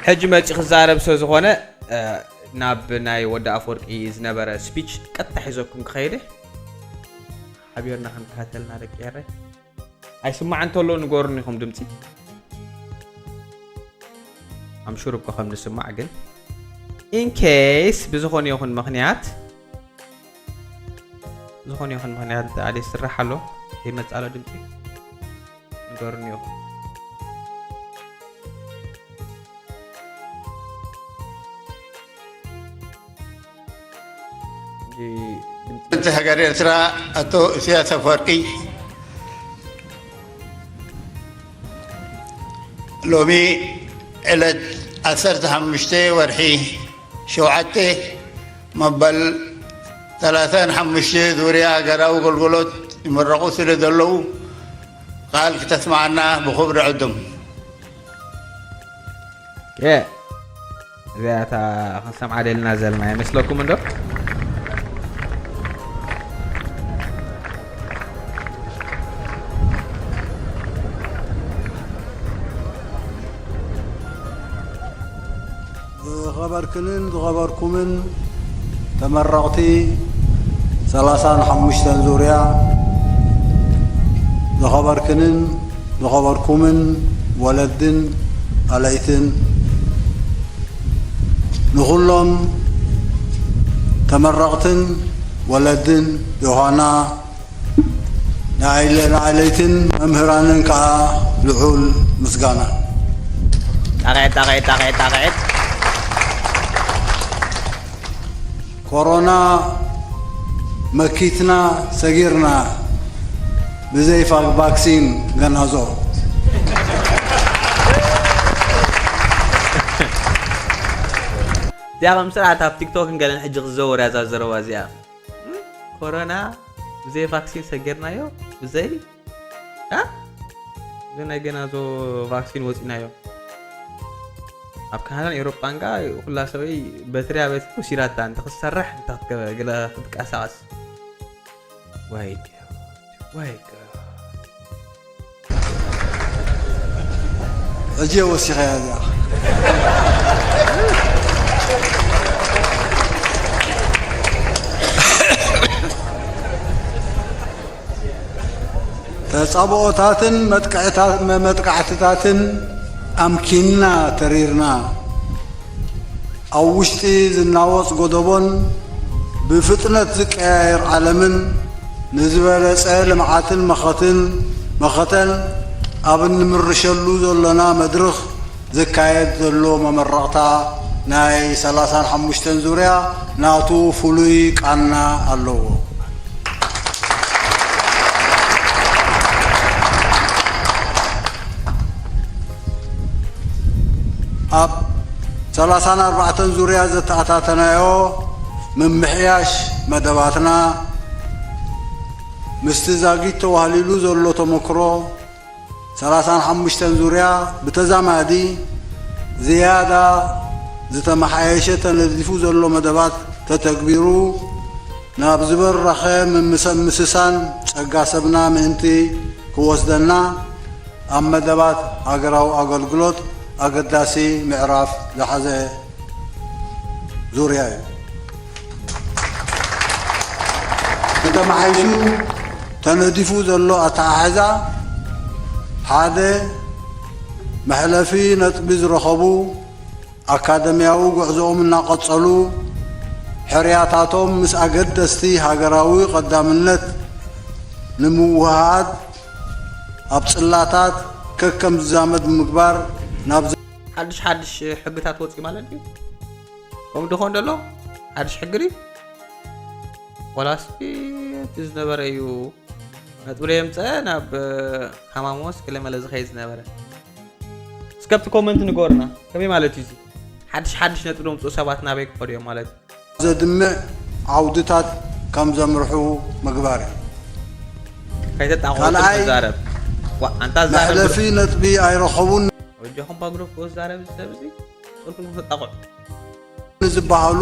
ሕጂ መፂ ክዛረብ ስለ ዝኾነ ናብ ናይ ወዲ ኣፈወርቂ ዝነበረ ስፒች ቀጥታ ሒዘኩም ክኸይደ ሓቢርና ክንከታተልና ደቂ ኤረይ። ኣይስማዕ እንተሎ ንገሩኒ ኢኹም ድምፂ ኣምሹር እኮ ከም ንስማዕ ግን ኢንኬስ ብዝኾነ ይኹን ምኽንያት ዝኾነ ይኹን ምኽንያት ኣደ ስራሕ ኣሎ ይመፅእ ኣሎ ድምፂ ንገሩኒ ኢኹም። ፕሬዝደንት ሃገር ኤርትራ ኣቶ ኢሳያስ ኣፈወርቂ ሎሚ ዕለት ዓሰርተ ሓሙሽተ ወርሒ ሸውዓተ መበል ሰላሳን ሓሙሽተ ዙርያ ሃገራዊ ኣገልግሎት ይምረቑ ስለ ዘለዉ ቃል ክተስምዓና ብኽብሪ ዕድም። እዚኣታ ክንሰምዓ ደልና ዘለና ይመስለኩም እንዶ? ዝኸበርክንን ዝኸበርኩምን ተመረቕቲ ሰላሳን ሓሙሽተን ዙርያ፣ ዝኸበርክንን ዝኸበርኩምን ወለድን ኣለይትን፣ ንኹሎም ተመረቕትን ወለድን ዮሃና ንኣይለናዓለይትን መምህራንን ከኣ ልዑል ምስጋና። ጣቕዒት ጣቕዒት ጣቕዒት ጣቕዒት። ኮሮና መኪትና ሰጊርና ብዘይ ፋ- ቫክሲን ገናዞ። እዚኣ ከም ስርዓት ኣብ ቲክቶክን ገለን ሕጂ ክዘወር እያ እዛ ዘረባ እዚኣ። ኮሮና ብዘይ ቫክሲን ሰጊርናዮ ብዘይ እ? እዚ ናይ ገናዞ ቫክሲን ወፂናዮ ኣብ ካናዳን ኤውሮጳን ከ ኩላ ሰበይ በትሪ ኣበትኩ ሲራታ እንተ ክትሰርሕ እንተ ክትገ- ገለ ክትንቀሳቐስ ወይ ወይ ሕጂ ወሲኸያ እዚኣ። ተጻብኦታትን መጥቃዕትታትን ኣምኪንና ተሪርና፣ ኣብ ውሽጢ ዝናወጽ ጎደቦን ብፍጥነት ዝቀያየር ዓለምን ንዝበለጸ ልምዓትን መኸትን መኸተን ኣብ እንምርሸሉ ዘሎና መድርኽ ዝካየድ ዘሎ መመረቕታ ናይ ሰላሳን ሓሙሽተን ዙርያ ናቱ ፍሉይ ቃና ኣለዎ። ኣብ ሰላሳን ኣርባዕተን ዙርያ ዘተኣታተናዮ ምምሕያሽ መደባትና ምስቲ ዛጊት ተዋህሊሉ ዘሎ ተመክሮ ሰላሳን ሓሙሽተን ዙርያ ብተዛማዲ ዝያዳ ዝተመሓየሸ ተነዲፉ ዘሎ መደባት ተተግቢሩ ናብ ዝበረኸ ምምሰምስሳን ጸጋ ሰብና ምእንቲ ክወስደና ኣብ መደባት ሃገራዊ ኣገልግሎት ኣገዳሲ ምዕራፍ ዝሓዘ ዙርያ እዩ። ተተማሓይሹ ተነዲፉ ዘሎ ኣተሓሕዛ ሓደ መሕለፊ ነጥቢ ዝረኸቡ ኣካደምያዊ ጉዕዞኦም እናቐጸሉ ሕርያታቶም ምስ ኣገደስቲ ሃገራዊ ቀዳምነት ንምውህሃድ ኣብ ጽላታት ከከም ዝዛመድ ብምግባር ናብ ሓድሽ ሓድሽ ሕግታት ወፂ ማለት ድዩ? ከምኡ ድኾን ደሎ ሓድሽ ሕጊ ድዩ? ዋላስ እቲ ዝነበረ እዩ ነጥቢ ዶ የምፀ ናብ ሃማሞስ ገለመለ ዝኸይድ ዝነበረ? እስከ ኣብቲ ኮመንት ንገሩና ከመይ ማለት እዩ እዚ ሓድሽ ሓድሽ ነጥቢ ደምፅኡ ሰባት ናበይ ክኸዱ እዮም ማለት እዩ? ዘድምዕ ዓውድታት ከም ዘምርሑ ምግባር እዩ። ከይተጣቆ ካልኣይ፣ ትዛረብ ዋ ኣንታ ዛረብ መሕለፊ ነጥቢ ኣይረኸቡን። ወጃኹም ባግሮፍ ክወዛረብ ዝሰብ እዚ ቁልቁል ተጣቆ ንዝበሃሉ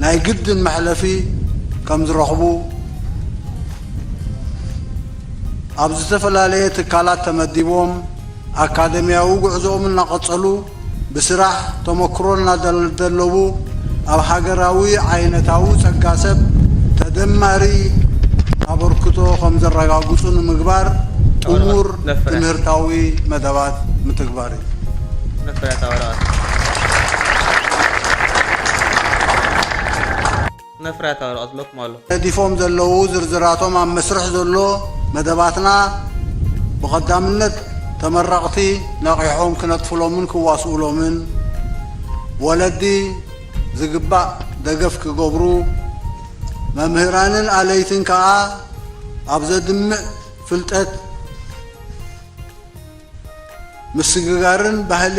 ናይ ግድን መሕለፊ ከም ዝረኽቡ ኣብ ዝተፈላለየ ትካላት ተመዲቦም ኣካደምያዊ ጉዕዞኦም እናቐጸሉ ብስራሕ ተመክሮ እናደለቡ ኣብ ሃገራዊ ዓይነታዊ ጸጋ ሰብ ተደማሪ ኣበርክቶ ከም ዘረጋግጹ ንምግባር ጥሙር ነፍረ። ትምህርታዊ መደባት ምትግባር እዩ። ነፍረ ያታ ወረቐት። ነፍረ ያታ ወረቐት ለኩም ኣሎ። ነዲፎም ዘለዉ ዝርዝራቶም ኣብ መስርሕ ዘሎ መደባትና ብቐዳምነት ተመረቕቲ ነቒሖም ክነጥፍሎምን ክዋስኡሎምን፣ ወለዲ ዝግባእ ደገፍ ክገብሩ፣ መምህራንን ኣለይትን ከኣ ኣብ ዘድምዕ ፍልጠት ምስግጋርን ባህሊ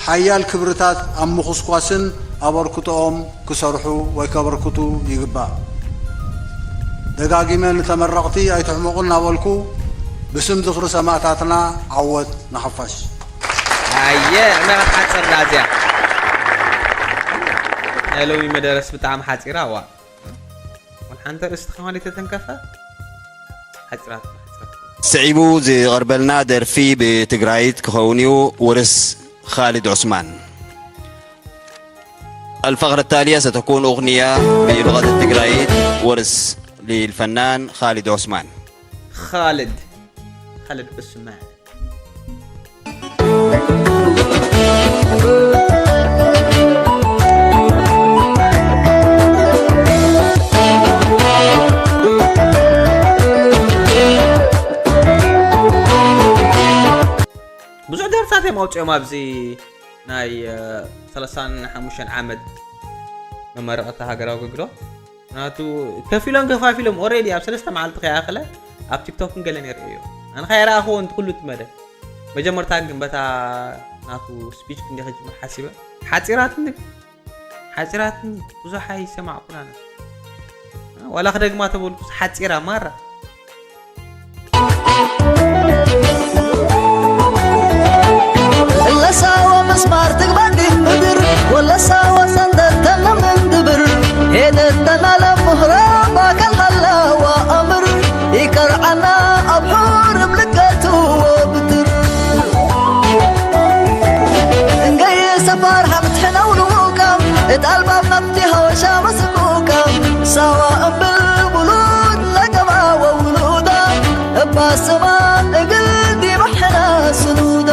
ሓያል ክብርታት ኣብ ምኹስኳስን ኣበርክቶኦም ክሰርሑ ወይ ከበርክቱ ይግባእ። ደጋጊመ ንተመረቕቲ ኣይትሕመቑ እናበልኩ ብስም ዝኽሪ ሰማእታትና ዓወት ንሓፋሽ። ኣየ ዕመራ ትሓጽር ዳዚያ ናይ ሎሚ መደረስ ብጣዕሚ ሓጺራ። ዋ ሓንቲ ርእስቲ ከማን የተተንከፈ ሓጽራት ሓጽራት ስዒቡ ዝቐርበልና ደርፊ ብትግራይት ክኸውን እዩ። ውርስ ኻልድ ዑስማን። الفقرة التالية ستكون أغنية بلغة التجرايت، ورس للفنان خالد عثمان. خالد خالد عثمان. ብዙሕ ደርፍታት እዮም ኣውፅኦም ኣብዚ ናይ ሰላሳን ሓሙሽተን ዓመት መመረቐታ ሃገራዊ ኣገልግሎት። ናቱ ከፊሎም ከፋፊሎም ኦሬዲ ኣብ ሰለስተ መዓልቲ ከይኣኸለ ኣብ ቲክቶክን ገለን የርእዮ። ኣነ ከይረኣኽዎ እንት ኩሉ እቲ መደብ መጀመርታ ግን በታ ናቱ ስፒች ክንዲ ከጅምር ሓሲበ ሓፂራትኒ ሓፂራትኒ ብዙሕ ኣይሰማዕኩን ኣነ። ዋላ ክደግማ ተበልኩስ ሓፂራ ማራ። ለሳወ መስማር ትግባዲ ምድር ወለሳወ ሰንደት ተመምንድብር ሄደት ተናለ ምህሮ ባከል ሃላዋ ኣምር ይከርዓና ኣብ ሑርም ልቀትዎ ብትር እንገይ ሰፋር ሓምትሕነው ንሙቃም እጣልባብ መፍትሖ ሻመ ስሙቃም ሳዋ እምብል ውሉድ ለገባ ወውሉዳ እባ ስማ እግል ዲባሕና ስኑዳ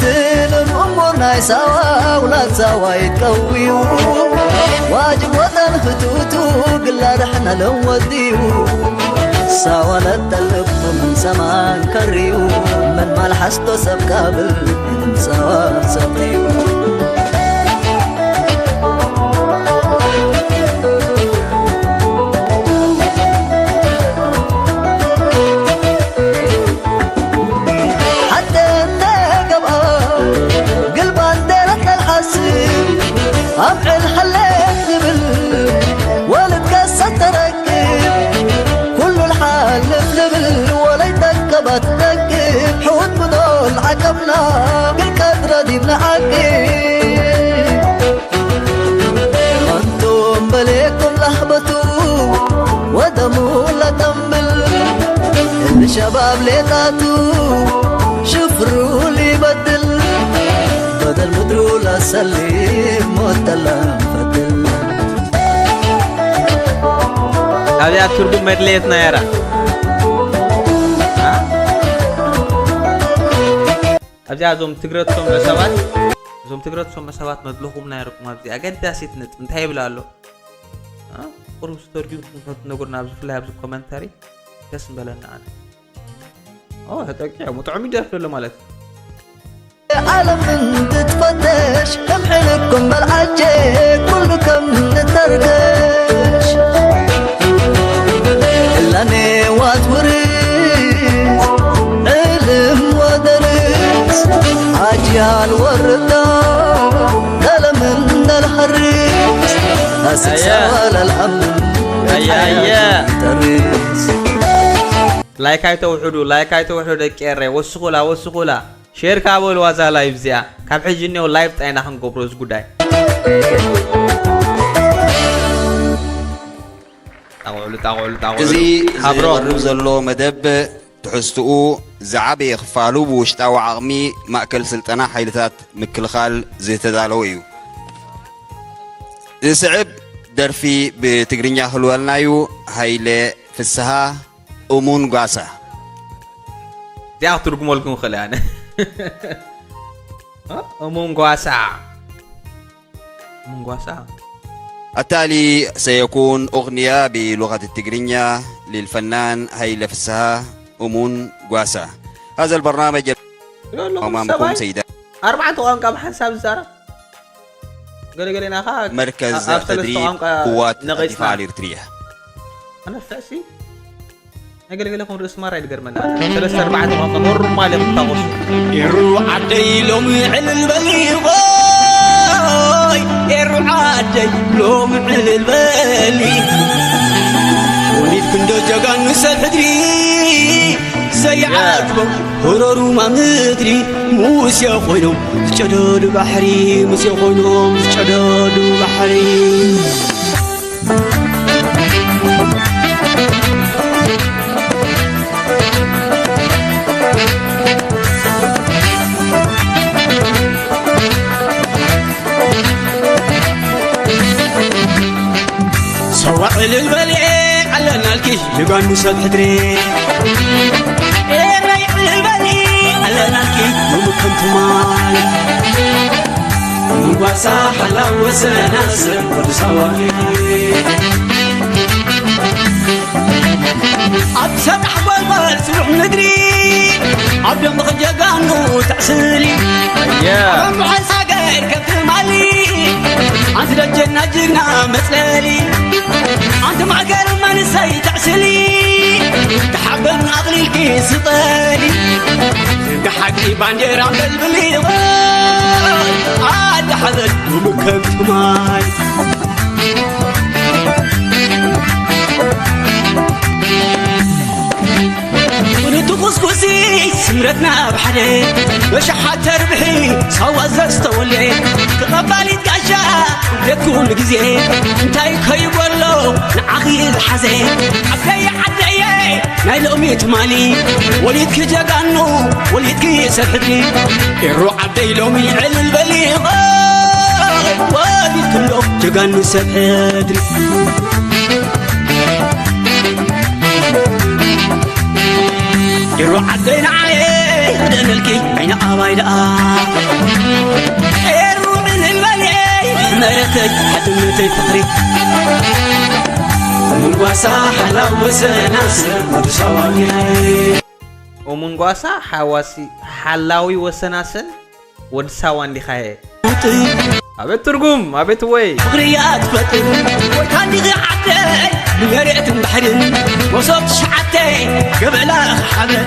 ትልም እሙር ናይ ሳዋ ውላድ ሳዋ ይትቀውዩ ዋጅብ ወጠን ህቱቱ ግላ ዳሕና ለወድዩ ሳዋ ለጠልብ ምን ሰማን ከርዩ ምን ማልሓስቶ ሰብ ቃብል ሳዋ ሰብዩ ሓደንተ ገብኣ ግልባን ደረት ለልሓስብ ኣምዕል ሓሌት ዝብል ወልድ ከሰት ተረክብ ኩሉ ልሓልፍ ዝብል ወለይ ጠቀባት ጠቅብ ሕውት ብዶል ዓቀብና ግልቀት ረዲብና ዓቅብ ኣንቱም በሌኩም ላህበቱ ወደሙ ለጠንብል الشباب ليتاتو شفرو لي بدل بدل مدرو لا سليم وتلا فتل ኣብዚኣ ትርጉም መድለየትና የራ ኣብዚኣ እዞም ትግረት ሰምዑ ሰባት እዞም ትግረት ሰምዑ ሰባት መድለኹም ናይ ርቁም ኣብዚ ኣገዳሲት ነጥብ እንታይ ይብል ኣሎ ቁሩብ ዝተርጉምኩም ተትነግሩና ኣብዚ ብፍላይ ኣብዚ ኮመንተሪ ደስ ምበለኒ ኣነ ተጠቂዖም ጥዑም ይደርፍ ዘሎ ማለት እዩ ዓለም እንትትፈተሽ ከም ሕልኩም በልዓጀ ኩሉ ከም ንተርገሽ እላኔዋት ውርስ ዕልም ወደርስ ኣጅያል ወርዳ ለለምን ለልኸርስ ኣስሳዋ ለልኣምን ተርስ ላይክ ኣይተውሕዱ ላይክ ኣይተውሕዱ ደቂ ኤረይ ወስኹላ ወስኹላ ሼር ከኣ በልዋ እዛ ላይቭ እዚኣ ካብ ሕጂ እኒኦ ላይቭ ጥራይ ኢና ክንገብሮ እዚ ጉዳይ ጣቑዕሉ፣ ጣቑዕሉ። እዚ ሓብሮ። ዝቐርብ ዘሎ መደብ ትሕዝትኡ ዝዓበየ ክፋሉ ብውሽጣዊ ዓቕሚ ማእከል ስልጠና ሓይልታት ምክልኻል ዝተዳለወ እዩ። ዝስዕብ ደርፊ ብትግርኛ ክህልወልና እዩ። ሃይለ ፍስሃ፣ እሙን ጓሳ። እዚኣ ክትርጉመልኩም ክእል እየ ኣነ። እሙን ጓሳ። እሙን ጓሳ። التالي سيكون أغنية بلغة التجرينية للفنان هيلة فسها أمون غواسا. هذا البرنامج يبدو أمامكم سيدات. ኣርባዕተ ቋንቋ ብሓንሳብ ዝዛረብ። ገለገለና ኸዓ مركز ኣብ ሰለስተ تدريب ቋንቋ قوات ነቒጽና። الدفاع الإرترية. ኣነ ርእሲ ናይ ገለገለኹም ርእሲ ማራ እዩ ዝገርመና። ሰለስተ ኣርባዕተ ቋንቋ ኖርማል እዮም ዝታወሱ። ኤሩ ዓደይ ሎሚ ዕልል በሊ፣ ወይ ኤሩ ዓደይ ሎሚ ዕልል በሊ። ወሊድ ክንዶ ጀጋኑ ሰብ ሕድሪ ዘይዓግቦም፣ ሆሮሩማ ምድሪ ሙሴ ኮይኖም ዝጨደዱ ባሕሪ፣ ሙሴ ኮይኖም ዝጨደዱ ባሕሪ። ሰዋ ዕልል በልየ ኣለናልኪ ጀጋኑ ሰብ ሕድሪ። ኤረይ ዕልል በሊ ኣለናልኪ ሎሚ ከም ትማል። ንጓሳ ሓላው ወሰናስን ወዲ ሳዋ። ኣብ ሰጣሕ ጓልጓል ስሩዕ ምድሪ፣ ኣብ ደምኽ ጀጋኑ ተዕስሊ። ኣያ። ኣብ ኣምሓል ሳገር ከብ ትማሊ፣ ኣንቲ ደጀና ጅግና መጽለሊ። ኣንቲ ማእከል መንእሰይ ተዕስሊ፣ ተሓበን ኣቕሊልኪ ስቐሊ። ዝንጋ ሓቂ ባንዴራ በልብሊ፣ ኣደ ሓበን ምከም ትማል። ንትኩስኩሲ ስምረትና ኣብ ሓደ፣ በሽሓት ተርብሒ ሳዋ ዘስተወለ፣ ተቐባሊት ጋሻ ቤት ኩሉ ግዜ፣ እንታይ ከይጎሎ ንዓኺ ዝሓዘ፣ ዓደየ ዓደየ ናይ ሎሚ ትማሊ፣ ወሊድኪ ጀጋኑ ወሊድኪ ሰብ ሕድሪ፣ ኤሩ ዓደይ ሎሚ ዕልል በሊ፣ ወሊድኪ እንዶ ጀጋኑ ሰብ ሕድሪ። ኤሩ ዓደይ ንዓየ ክደነልኪ ዓይኒ ኣባይ ደኣ። ኤሩ ዕልል በልየ መረተይ ሓድነተይ ፍቕሪ። ሙንጓሳ ሓላው ወሰናስል ወዲ ሳዋየ። ኡሙንጓሳ ሓዋሲ ሓላዊ ወሰናስል ወዲ ሳዋ እንዲኻየ። ኣቤት ትርጉም፣ ኣቤት ወይ። ፍቕሪ እያ ትፈጥር፣ ወይ ታኒኺ ዓደይ፣ ንመሬትን ባሕርን፣ መሶብ ትሽዓተ፣ ገበላ ሓበን፣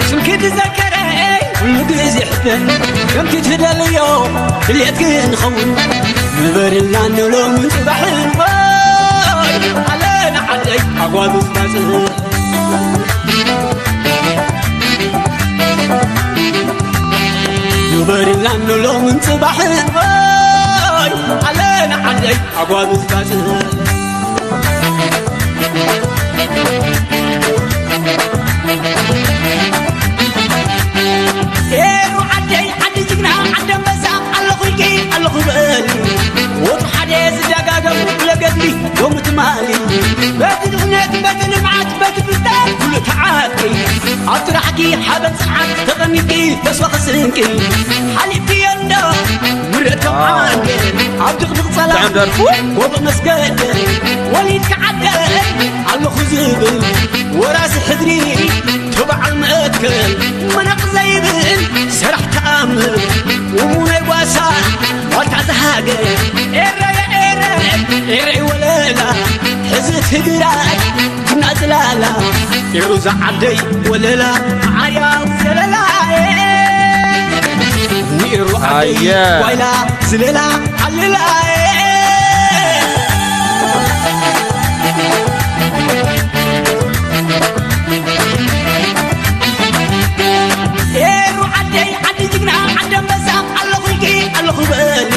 ስምኪ ዝዘከረ፣ ኩሉ ግዜ ሕበን፣ ከምቲ ትደልዮ፣ ድልየትኪ ንኸውን፣ ንበርልና ንሎምን ጽባሕን፣ ወይ፣ ኣለና ዓደይ፣ ኣጓብዝ ባጽዕ። ንበርላን ሎምን ጽባሕን ወይ ኣለና ዓደይ ኣጓብዝ ባጽዕ። ኤሩ ዓደይ ዓዲ ጅግና ዓዲ ኣንበሳ ኣለኹ ኢልኪ ኣለኹ በሊ። ወትሩ ሓደ ዝደጋገም ኩለ ገድሊ ሎሚ ትማሊ። በቲ ድኽነት በቲ ልምዓት በቲ ፍልጠት ኩሉ ተዓጥቂ። ኣብ ስራሕኪ ሓበን ጽንዓት ተቐኒጥኪ ተስፋ ክስንቂ። ሓሊፍክዮ እንዶ ምረቶም ዓንዲ። ኣብ ድቕድቕ ጸላም ጥዑም ደርፉ። ጎቦ መስገደ ወሊድኪ ዓደ ኣለኹ ዝብል ወራሲ ሕድሪ ተባዕ መትከል መነቕ ዘይብል ሰራሕ ተኣምር። እሙነይ ጓሳ ዋልታ ዝሃገር ኤረየ ኤረ ኤረይ ወለላ ሕዚ ትግራይ ትናጽላላ ኤሩ ዝዓደይ ወለላ መዓርያ ዘለላ ኤሩ ዓደይ ኣየ። ዋይላ ዝለላ ዓልላ ኤሩ ዓደይ ዓዲ ጅግና ዓዲ ኣንበሳ ኣለኹ ኢልኪ ኣለኹ በሊ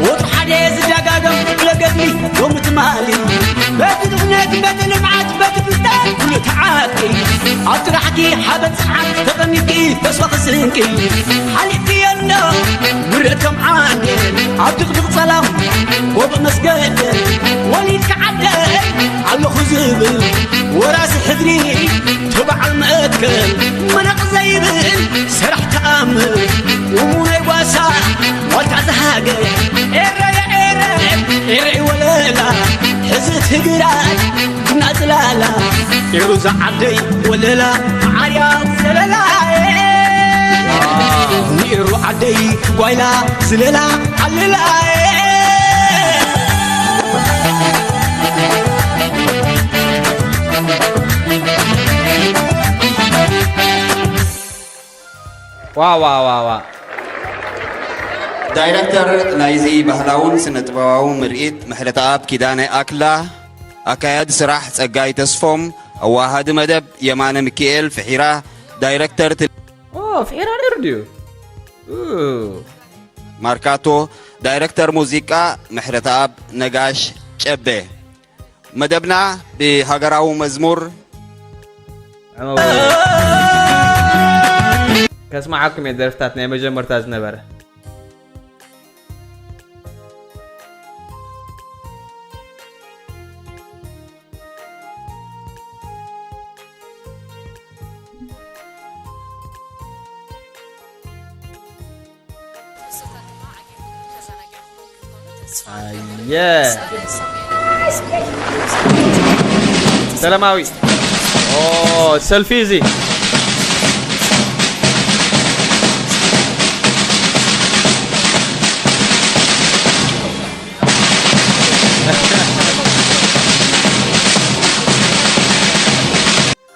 ወትሩ ሓደ ዝደጋገም ክፍለ ገድሊ ሎሚ ትማሊ በቲ ድኽነት በቲ ልምዓት ኣብ ጥራሕኪ ሓበን ጸዓት ተቐኒጥኪ ተስፋ ክስንቂ ሓሊፍክዮ እንዶ ምርእ ከም ዓንዴል ኣብ ድቕድቕ ጸላም ጎቦ መስገደል ወሊድኪ ዓደይ ኣለኹ ዝብል ወራሲ ሕድሪ ተባዓል መትከል መነቕ ዘይብል ሰራሕ ተኣምር እሙነይ ጓሳ ዋልታ ዝሃገር ኤረ ኤረ ኤረ ወለላ ሕዚ ትግራይ ቡና ጽላላ ኤሩ ዝዓደይ ወለላ ዓርያ ዘለላ ንኤሩ ዓደይ ጓይላ ዝለላ ዓልላ ዋ ዋ ዋ ዋ ዳይረክተር ናይዚ ባህላውን ስነ-ጥበባዊ ምርኢት ምሕረተኣብ ኪዳነ ኣክላ፣ ኣካያዲ ስራሕ ጸጋይ ተስፎም፣ ኣዋሃዲ መደብ የማነ ሚኪኤል ፍሒራ፣ ዳይረክተር ቴሌ- ኦ ፍሒራ ነይሩ ድዩ? ኡ፣ ማርካቶ፣ ዳይረክተር ሙዚቃ ምሕረተኣብ ነጋሽ ጨቤ። መደብና ብሃገራዊ መዝሙር ዕመ- ከስምዓኩም እየ ደርፍታት ናይ መጀመርታ ዝነበረ። ኣየ ሰላማዊ ኦ ሰልፊ እዚ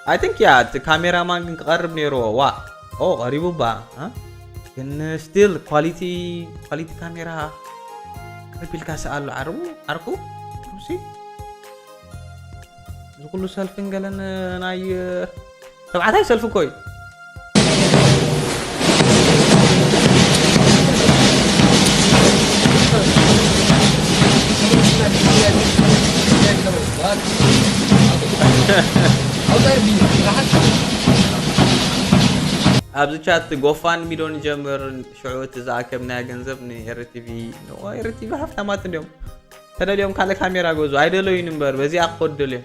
I think ያ እቲ ካሜራማን ግን ክቐርብ ነይርዎ ዋ ኦ ቀሪቡ ባ እ? ግን still quality quality ካሜራ ከቢልካ ሰኣሉ ዓርቡ ዓርኩ ሩሲ እዚ ኩሉ ሰልፍን ገለን ናይ ተባዕታይ ሰልፊ እኮ እዩ ኣብዚ ቻት ጎፋንሚ ዶ ንጀምር ሽዑ እቲ ዝኣከብናዮ ገንዘብ ን ኤረ ቲቪ ንዋ ኤረ ቲቪ ሃፍታማት እንዲዮም ተደልዮም ካልእ ካሜራ ገዙ ኣይደለዩን እምበር በዚኣ ክኸዱ ደልዮም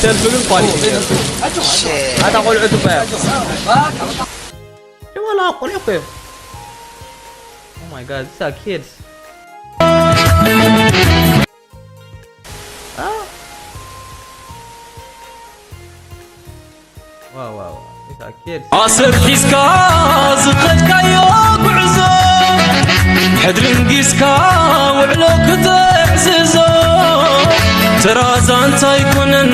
ሰልፊ ግን ኳሊቲ ነይሩ ኣታ ቆልዑ ትባያ ወላ ቆልዑ እኮ እዮም Oh my god, these are kids. ኣሰር ሒዝካ ዝኸድካዮ ጉዕዞ ሕድሪ እንጊስካ ውዕሎ ክተዕዝዞ ተራ ዛንታ ኣይኮነን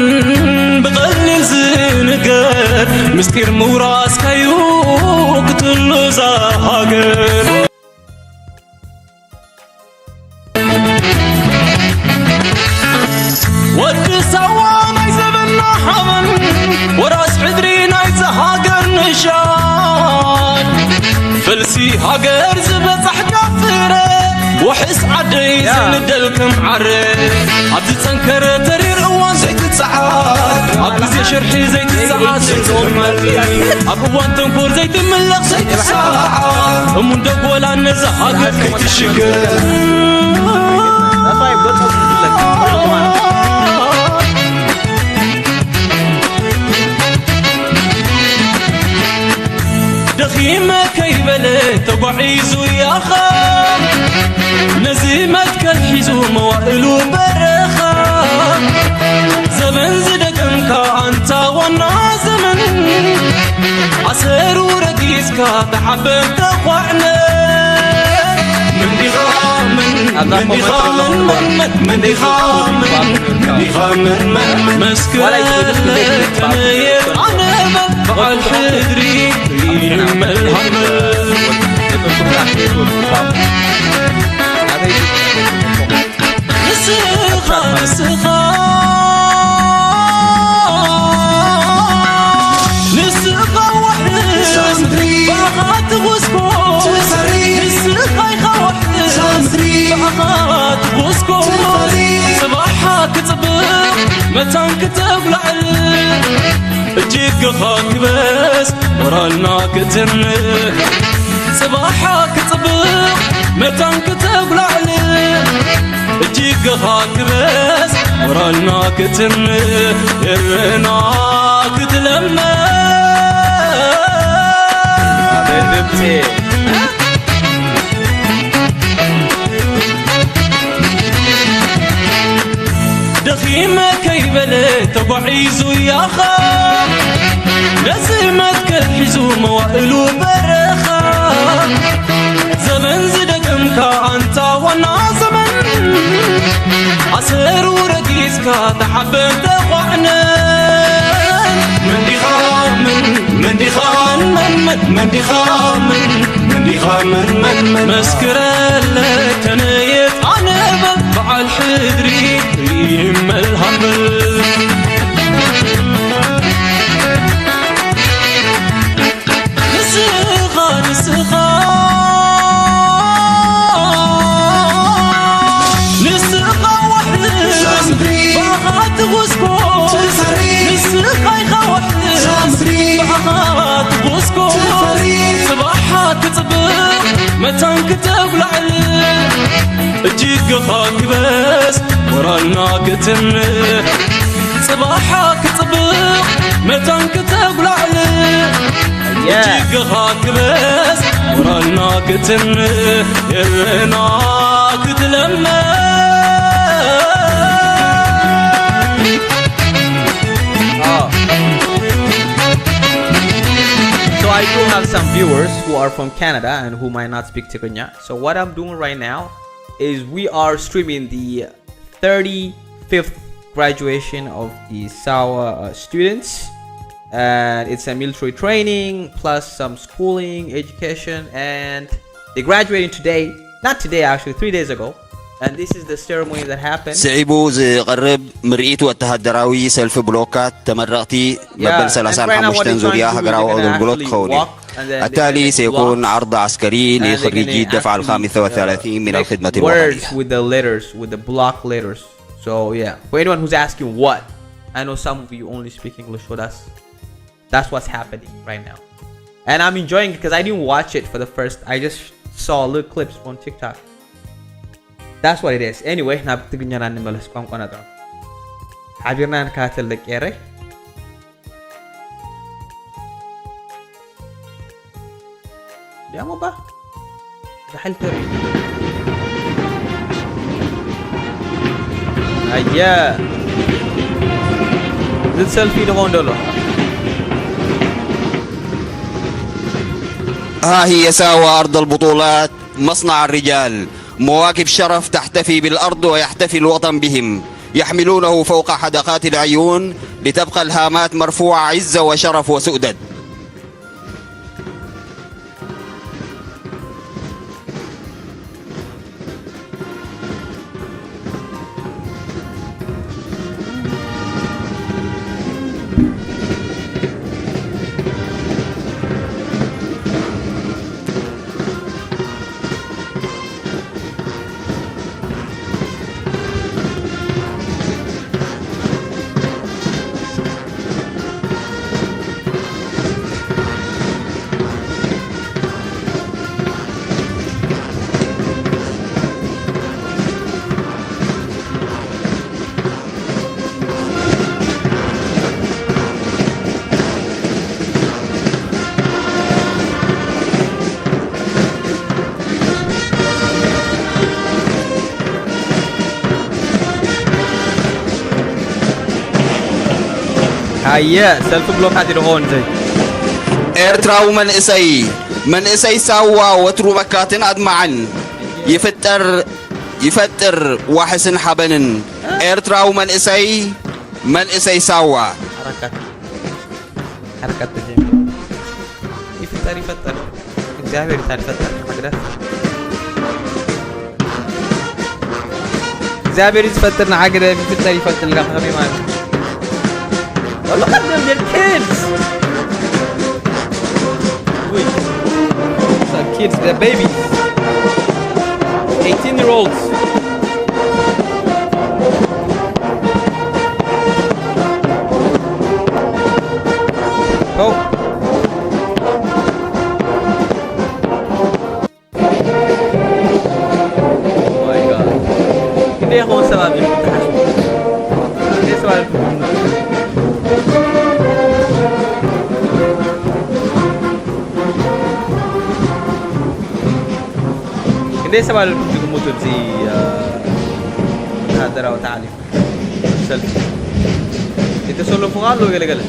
ብቐሊል ዝንገር ምስጢር ምውራስካዩ ክትሉ እዛ ሃገር ወዲ ሳዋ ናይ ዘበና ሓበን ወራስ ሕድሪ ናይዚ ሃገር ንሻን ፈልሲ ሃገር ዝበጻሕካ ፍረ ወሕስ ዓደይ ዝንደል ከም ዓረ ኣብ ዝጸንከረ ተሪር እዋን ዘይትጸዓር ኣብ ግዜ ሽርሒ ዘይትጸዓር ዘይትቕመጥ ኣብ እዋን ተንኮል ዘይትምለቕ ዘይትሰዓር እሙን ደጎላ ነዛ ሃገር ከይትሽገር ደኺመ ከይበለ ተጓዒዙ ያኸ ነዚ መትከል ሒዙ መዋእሉ በረኻ ዘበን ዝደገምካ ኣንታ ዋና ዘመን ኣሰሩ ረጊጽካ ተሓበን ተኳዕነ መንዲኻ መን መንዲኻ መን መን መን መንዲኻ መን መንዲኻ መን መን መስክር ከመየ ኣነ በዓል ሕድሪ ይመልሃመ ንስኻ ንስኻ ንስኻ ዋሕስ ብኣኻ ትኹስኮ ንስኻ ኢኻ ዋሕስ ብኣኻ ትኹስኮ ጽባሓ ክጽብቕ መታን ክተጉላዕል እጅግኻ ክበስ ሞራልና ክትንህ ጽባሓ ክጽብቕ መታን ክተጉላዕል እጅግኻ ክበስ ሞራልና ክትንህ እርና ክትለመ ኣቤት ድምፂ። ደኺመ ከይበለ ተጓዒዙ ያኻ ነዚ መትከል ሒዙ መዋእሉ በረኻ ዘበን ዝደገምካ ኣንታ ዋና ዘመን ኣሰሩ ረጊጽካ ተሓበን ተቋዕነን መንዲኻ ምን መንዲኻ መን መን መንዲኻ ምን መንዲኻ መን መን መን መስክረለ ከነየት ኣነበ በዓል ሕድሪ ይመል ሃበል ንስኻ ንስኻ ንስኻ ዋሕድ ብኣኻ ትጉስጎ ንስኻ ኢኻ ዋሕድ ብኣኻ ትጉስጎ ጽባሓ ክጽብቕ መታን ክተጉላዕል እጅግኻ ክበስ ሞራልና ክትንህ ጽባሓ ክጽብቕ መታን ክተጉላዕል እጅግኻ ክበስ ሞራልና ክትንህ እርና ክትለመ Oh. So I do have some viewers who are from Canada and who might not speak Tigrinya. So what I'm doing right now is we are streaming the thirty-fifth graduation of the Sawa uh, students. And it's a military training plus some schooling, education, and they're graduating today. Not today, actually, three days ago. And this is the ceremony that happened. ስዒቡ ዝቐርብ ምርኢት ወተሃደራዊ ሰልፊ ብሎካት ተመረቕቲ መበል ሰላሳን ሓሙሽተን ዙርያ ሃገራዊ ኣገልግሎት ክኸውን እዩ። التالي سيكون عرض عسكري لخريجي الدفعة الخامسة والثلاثين من الخدمة الوطنية. With the letters, with the block letters. So yeah, for anyone who's asking what, I know some of you only speak English, so that's that's what's happening right now. And I'm enjoying it because I didn't watch it for the first. I just saw little clips on TikTok. That's what it is. Anyway, ናብ ትግርኛና እንመለስ ቋንቋና ጥዑም ሓቢርና ንከታተል ደቂ ኤረይ። ዲያሞባ ዛሕል ተርኢ ኣየ ዝሰልፊ ድኾን ደሎ ها هي ساوى أرض البطولات مصنع الرجال مواكب شرف تحتفي بالأرض ويحتفي الوطن بهم يحملونه فوق حدقات العيون لتبقى الهامات مرفوعة عزة وشرف وسؤدد ሃየ ሰልፊ ብሎካት ይድኾን ዘይ ኤርትራዊ መንእሰይ መንእሰይ ሳዋ ወትሩ መካትን ኣድማዕን ይፍጠር ይፈጥር ዋሕስን ሓበንን ኤርትራዊ መንእሰይ መንእሰይ ሳዋ ሓረካት ተጀሚሩ ይፍጠር ይፈጠር እግዚኣብሔር ይታ ዝፈጠር መግደፍ እግዚኣብሔር ዝፈጥር ንዓገደ ይፍጠር ይፈጥር ኢልካ ከመይ ማለት Look at them, they're kids! Wait. These are kids, they're babies. eighteen year olds. ይኸውን ሰብ ኣብ ኢልኩም ትሓስቡ? ክንደይ ሰብ ኣብ ኢልኩም ትግምቱ? ክንደይ ሰብ ኣብ ኢልኩም ትግምቱ? እዚ፣ እ፣ ወተሃደራዊ ታዕሊም ሰልፊ የተሰለፉ ኣለዉ ገለገለ።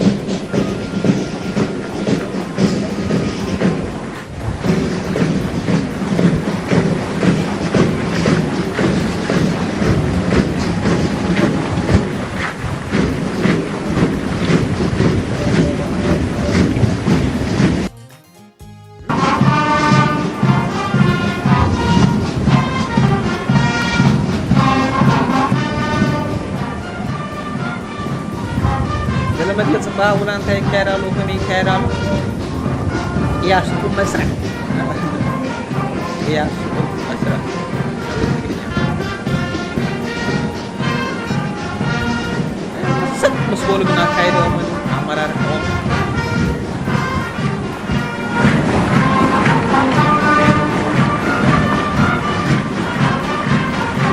ገለ መግለጺ እባ ሃቡና፣ እንታይ ይካየድ ኣሎ፣ ከመይ ይካየድ ኣሎ? ቅያስኩም መስርሕ። ቅያስኩም መስርሕ። ሰጥ ምስ በሉ ግን ኣካይድኦምን ኣመራርሕኦም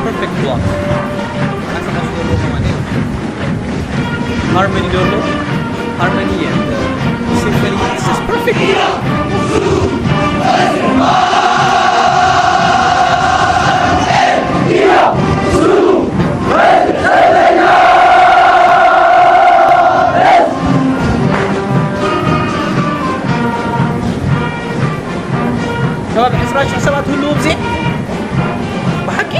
perfect block። ሓንሳብ ከስገድዎ ከማን እዮም። ሃርመኒ ዶ ኣሎ? ሃርመኒ and, uh, symphony. This is perfect. ከባቢ ዕስራ ሽሕ ሰባት ህልዉ ብዜ ብሓቂ።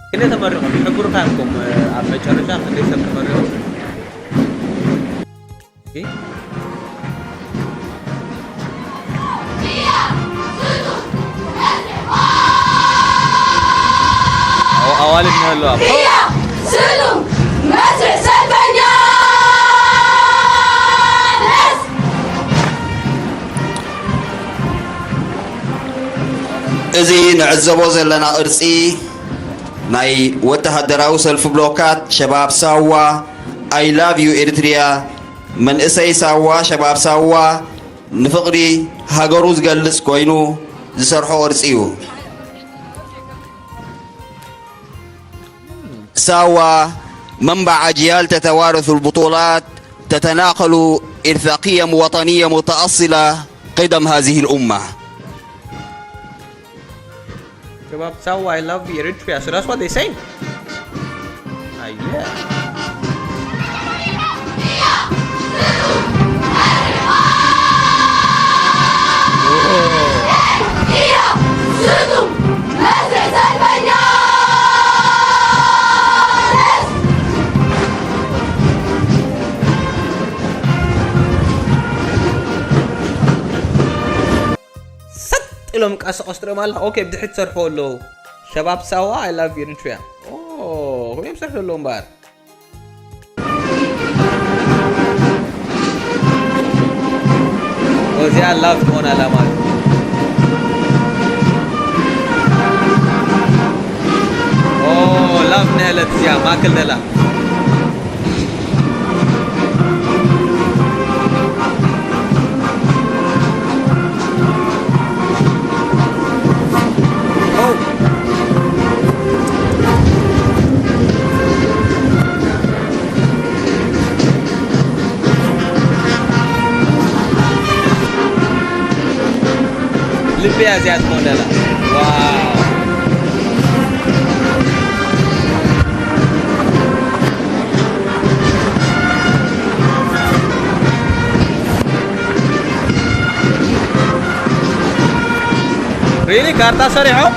ክንደይ ተመሪቖም? ይሕብሩኻ እዮም እኮም፣ ኣብ መጨረሻ ክንደይ ሰብ ተመሪቑ? እስኪ። ኣዋ-፣ ኣዋልድ ንህልዋ። ስጡም መስርዕ ሰልፈኛ! እዚ ንዕዘቦ ዘለና ቅርጺ ናይ ወተሃደራዊ ሰልፊ ብሎካት ሸባብ ሳዋ፣ I love you ኤሪትሪያ፣ መንእሰይ ሳዋ፣ ሸባብ ሳዋ ንፍቕሪ ሃገሩ ዝገልጽ ኮይኑ ዝሰርሖ ቅርጺ እዩ። ሳዋ መንባዕ ኣጅያል ተተዋረሱ ልቡጡላት ተተናኸሉ ኢርሳ ቅየም ወጠንየ ሙተኣስላ ቅደም ሃዚህ ልኡማ። ሸባብ ሳዋ፣ I love Eritrea. So that's what they say. Ah, yeah. ሰጥ ኢሎም ቀስ ቀስ ትሪኦም ኣለኻ። ኦኬ፣ ብድሕሪት ትሰርሕዎ ኣለዉ። ሸባብ ሳዋ፣ I love Eritrea። ኦ፣ ከመይ እዮም ዝሰርሑ ዘለዉ እምበኣር። ኦ፣ እዚኣ ላቭ ትኾን ኣላ ማለት እዩ። ኦ፣ ላቭ ነህለት እዚኣ ማእከል ደላ። ልበይ እዚኣ ትኾን ደላ። ዋው። ሪሊ ካርታ ሰሪሖም?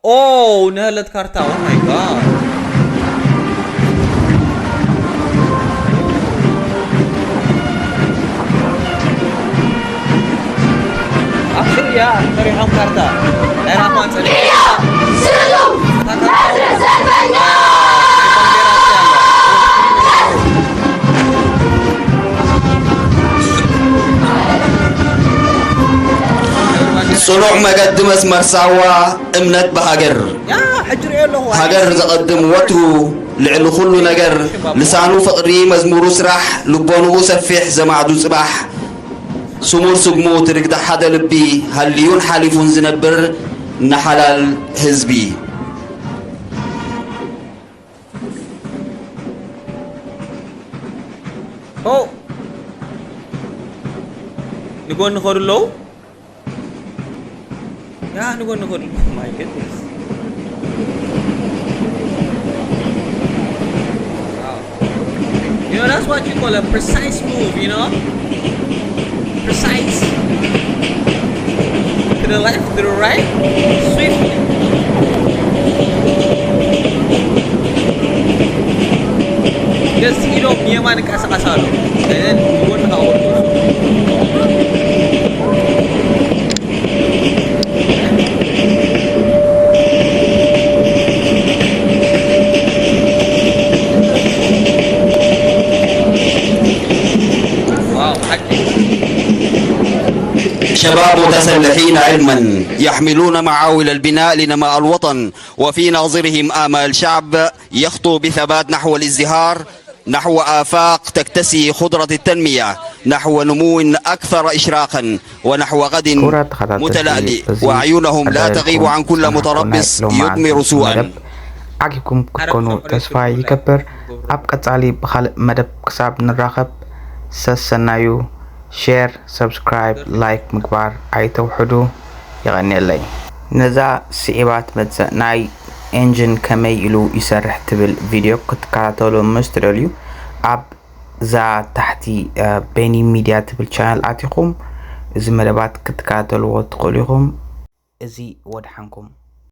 ኦ፣ ነህለት ካርታ። Oh my God። ኣብ ሱርያ ሰሪሖም ካርታ። ናይ ራማን ጸሊም። ስሉም መስርዕ ሰልፈኛ! ጽኑዕ መገዲ መስመር ሳዋ፣ እምነት ብሃገር። ያ፣ ሕጂ ርእዮ ኣለኹ። ሃገር ዘቐድም ወትሩ ልዕሊ ኩሉ ነገር ልሳኑ ፍቕሪ መዝሙሩ ስራሕ ልቦንኡ ሰፊሕ ዘማዕዱ ጽባሕ ስሙር ስግሙ ትርግታ ሓደ ልቢ ሃልዩን ሓሊፉን ዝነብር ንሓላል ህዝቢ። ሆ ንጎኒ ኸዱ ኣለዉ። ያ ንጎኒ ኸዱ ኣለዉ። My goodness. Wow. You know, that's what you call a precise move, you know? Precise. To the left, to the right, swiftly. Just, you know, me and my Kasakasano. And then we wouldn't have all those. Wow, I شباب متسلحين علما يحملون معاول البناء لنماء الوطن، وفي ناظرهم آمال شعب يخطو بثبات نحو الازدهار، نحو آفاق تكتسي خضرة التنمية، نحو نمو أكثر إشراقا، ونحو غد ክቡራት ተኸታተልቲ متلألئ، እዚ وأعينهم لا ዕላልኩም تغيب عن كل ዝጸናሕኩም ናይ متربص ሎማዓንቲ يضمر سوءا. መደብ ዓጊብኩም ክትኮኑ ተስፋ ይገብር። ኣብ ቀጻሊ ብኻልእ መደብ ክሳብ ንራኸብ ሰሰናዩ። ሼር፣ ሰብስክራይብ፣ ላይክ ምግባር ኣይተውሕዱ። የቐንየለይ። ነዛ ስዒባ ትመጽእ ናይ ኤንጂን ከመይ ኢሉ ይሰርሕ ትብል ቪድዮ ክትከታተሉ ምስ ትደልዩ ኣብ እዛ ታሕቲ ቤኒ ሚድያ ትብል ቻነል ኣቲኹም እዚ መደባት ክትከታተልዎ ትኽእሉ ኢኹም። እዚ ወድሓንኩም።